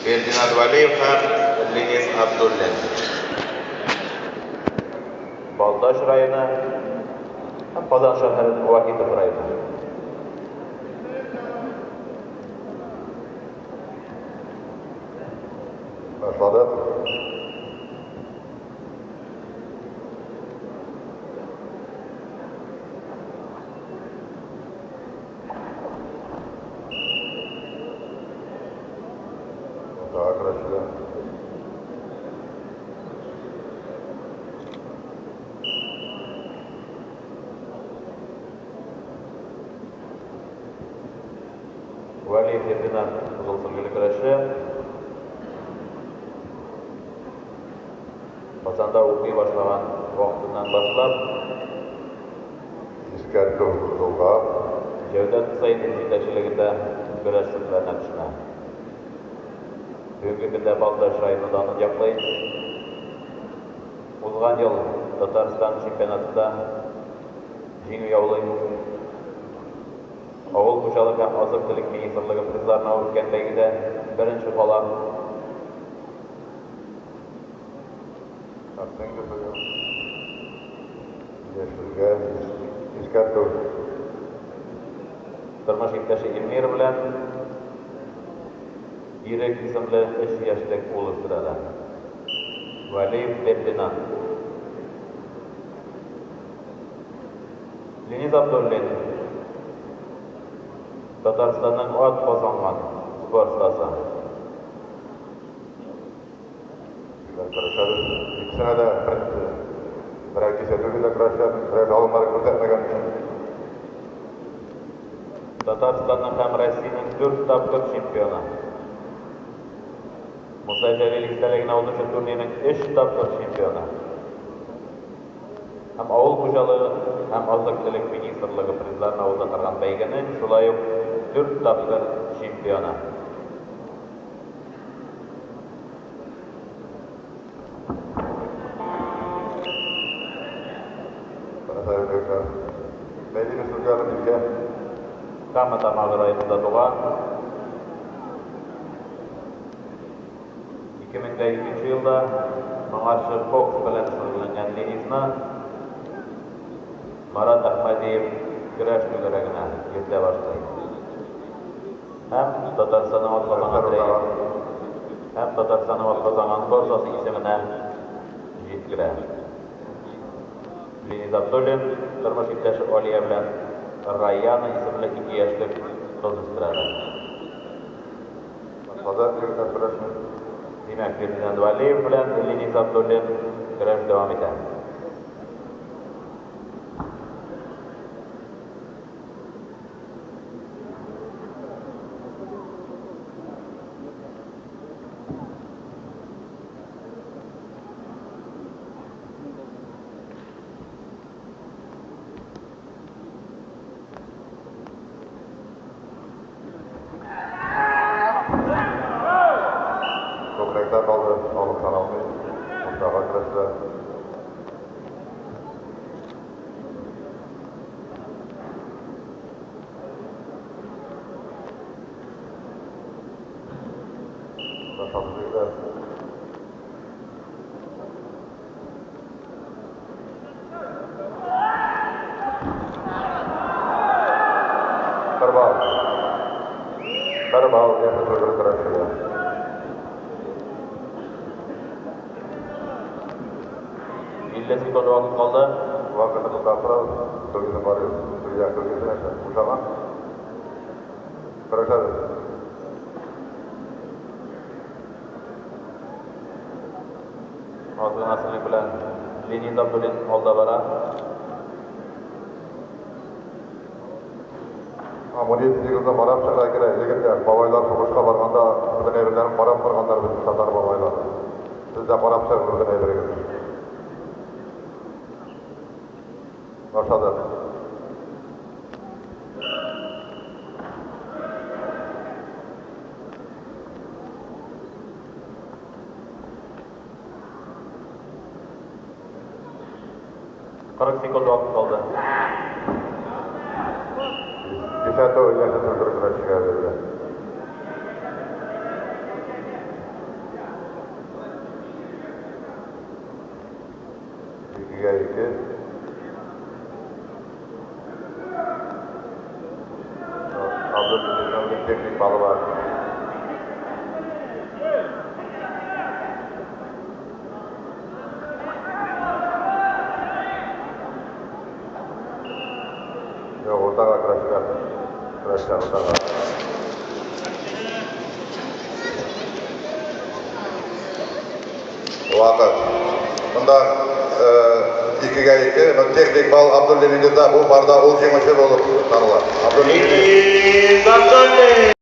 Фердинанд Вәлиев һәм Ленис Абдуллин. Балтач районы һәм Казан шәһәренең Вахитов районы. Башладык. Уртага көрәшчеләр. Вәлиев Фердинанд кызыл сөлгеле көрәшче. Казанда укый башлаган вакытыннан башлап Искәртү кызылга. Җәүдәт Хөсәенов җитәкчелегендә көрәш сәфләренә төшенә. Бүгенге көндә Балтач районы данын яклый. Узган ел Татарстан чемпионатында җиңү яулый. Авыл хуҗалыгы һәм азык-төлек министрлыгы призларына үткән бәйгедә беренче кала. Оценка кую. Яшелгә искәртү. Тормыш иптәше Эльмира белән Ирек исемле 3 яшьлек ул үстерәләр. Вәлиев Фердинанд. Ленис Абдуллин. Татарстанның ат казанган спорт остасы. Көрәшәбез. Икесенә дә берәр кисәтү бирә көрәшчеләр, көрәш алымнары күрсәтмәгән өчен. Татарстанның һәм Россиянең 4 тапкыр чемпионы. Муса Җәлил истәлегенә узучы турнирның 3 тапкыр чемпионы. Һәм авыл хуҗалыгы һәм азык-төлек министрлыгы призларына уза торган бәйгенең шулай ук 4 тапкыр чемпионы. Бәйлибез сүзләрен билгә. Кама Тамагы районында туган. 2002 елда моңарчы бокс белән шөгыльләнгән Ленисны Марат Әхмәдиев көрәш түгәрәгенә йөртә башлый. Һәм Татарстанның атказанган тренеры һәм Татарстанның атказанган спорт остасы исеменә җиткерә. Ленис Абдуллин тормыш иптәше Алия белән Раяна исемле 2 яшьлек кыз үстерәләр. Башлады егетләр көрәшне. Димәк, Фердинанд Вәлиев белән Ленис Абдуллин көрәш дәвам итә. Күкрәктә калды, алып саналмый. Уртага көрәшчеләр. Башлады егетләр. Бер балл. Бер балл яшел сөлгеле көрәшчегә. 50 секунд вакыт калды. Вакытны туктатып торабыз. Сөлгесен карыйбыз. Судья сөлгесе нәрсә? Бушаган. Көрәшәбез. Аз гына өстенлек белән Ленис Абдуллин алда бара. Амунициягызны карап чыгарга кирәк, егетләр. Бабайлар сугышка барганда бөтен әйберләрен карап барганнар безнең татар бабайлары. Сез дә карап чыгыгыз бөтен әйберегезне. Башладык. Кырык секунд вакыт калды. Кисәтү яшел сөлгеле көрәшчегә бирелә. Икегә ике. Абдуллин техник балы бар. Юк, уртага көрәшкә. Көрәшкә уртага. Вакыт. Монда икегә ике, но техник балл Абдуллин Илгизда, бу парда ул җиңүче булып таныла. Абдуллин Илгиз. Абдуллин!